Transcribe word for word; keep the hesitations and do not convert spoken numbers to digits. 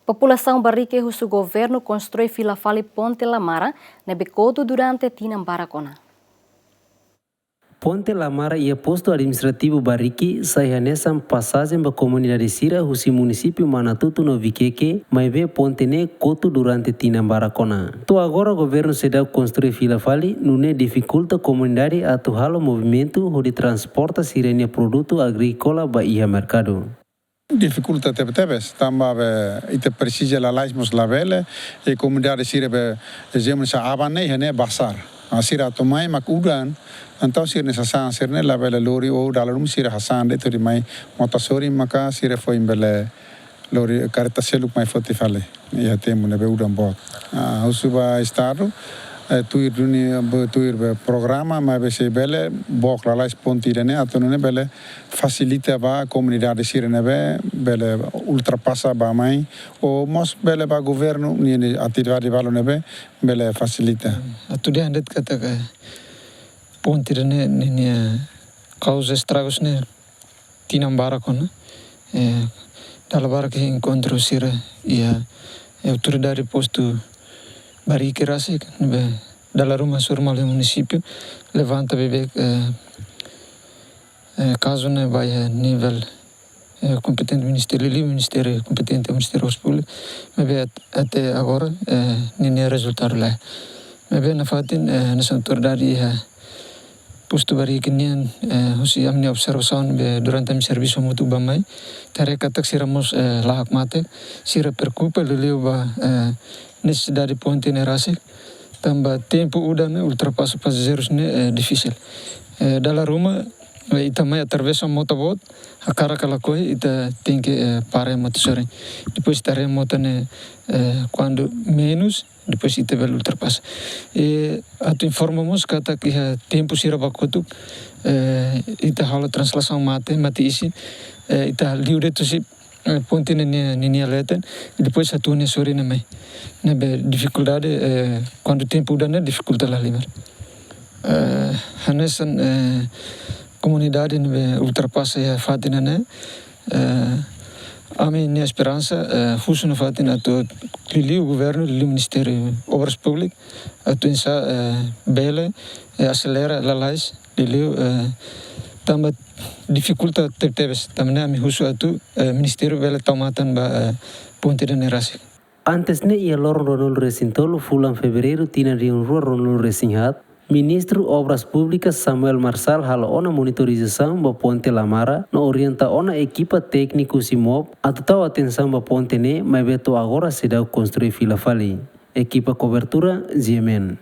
Populasaun Bariki husu governu konstrui fila fali ponte Lamara ne'ebé kotu durante tinan barak ona. Ponte Lamara iha postu administrativu Bariki sai hanesan pasajen ba komunidade sira husi munisípiu Manatuto no Vikeke, maibé ponte ne'e kotu durante tinan barak ona. To'o agora governu seidauk konstrui fila fali, nune'e difikulta komunidade atu halo movimentu hodi transporta sira-nia produtu agríkola ba iha merkadu. Difikulta tebetebes, tanba be ita presiza lalais mós labele, i komunidade sira be, ezemplu, hanesan aban ne'e, iha ne'e bazár. Ah, sira atu mai mak udan, entaun sira-nia sasán sira-ne'e labele lori, ou dala ruma sira hasán de'it hodi mai mota sorin maka sira foin bele lori karreta seluk mai foti fali. Iha tempu ne'ebé udan boot. Ah, husu ba Estadu, eh, tuir duni, be, tuir be programa, maibé se bele, book lalais ponte ida-ne'e, atu nune'e bele fasilita ba komunidade sira ne'ebé, bele ultrapasa ba mai, ou mós bele ba governu, ninia atividade balu ne'ebé, bele fasilita. Atu dehan de'it katak ponte ida-ne'e, ninia kauza estragus ne'e, tinan barak ona, eh, dala barak enkontru sira iha, eh, autoridade postu Bariki rasik, ne'ebé dala ruma hasoru malu iha munisípiu, levanta beibeik, eh, eh, kazu ne'e ba iha nivel, eh, kompetente ministériu, liuliu ministériu kompetente, Ministériu Obras Públikas, maibé at-, até agora, eh, ninia rezultadu laiha. Maibé nafatin, eh, hanesan autoridade iha postu Bariki nian, eh, husi ami-nia observasaun be durante ami servisu hamutuk ba mai, ita haree katak sira mós, eh, la hakmatek, sira preokupa liuliu ba, eh, nesesidade ponte ne'e rasik, tanba tempu udan ne'e ultrapasa pasajeirus ne'e, eh, difisil. Eh, dala ruma, eh, ita mai atravesa mota boot, hakarak ka lakohi, ita tenke, eh, para iha mota sorin. Depois ita haree mota ne'e, eh, kuandu menus, depois ita bele ultrapasa. I atu informa mós katak iha tempu sira ba kotuk, eh, ita halo translasaun mate, mate isin, eh, ita liu de'it husi, eh, ponte ne'e nia, nia, nia leten, i depois atu nia sorin ne'e mai. Ne'ebé difikuldade, eh, kuandu tempu udan ne'e difikulta lahalimar. Eh, hanesan, eh, komunidade ne'ebé ultrapasa iha fatin ne'e, eh, ami-nia esperansa, eh, husu nafatin atu liuliu governu, liuliu Ministériu Obras Públikas, atu oinsá, eh, bele, eh, aselera lalais, liuliu, eh, tanba difikulta tebetebes, tanba ne'e ami husu atu, eh, ministériu bele tau matan ba, eh, ponte ida-ne'e rasik. Antes ne'e iha loron ruanulu-resin-tolu fulan Fevereiru tinan rihun rua ruanulu-resin-haat, Ministru Obras Públikas Samuel Marçal halo ona monitorizasaun ba ponte Lamara no orienta ona ekipa tékniku husi MOP atu tau atensaun ba ponte ne'e, maibé to'o agora seidauk konstrui fila fali. Ekipa kobertura, G M N.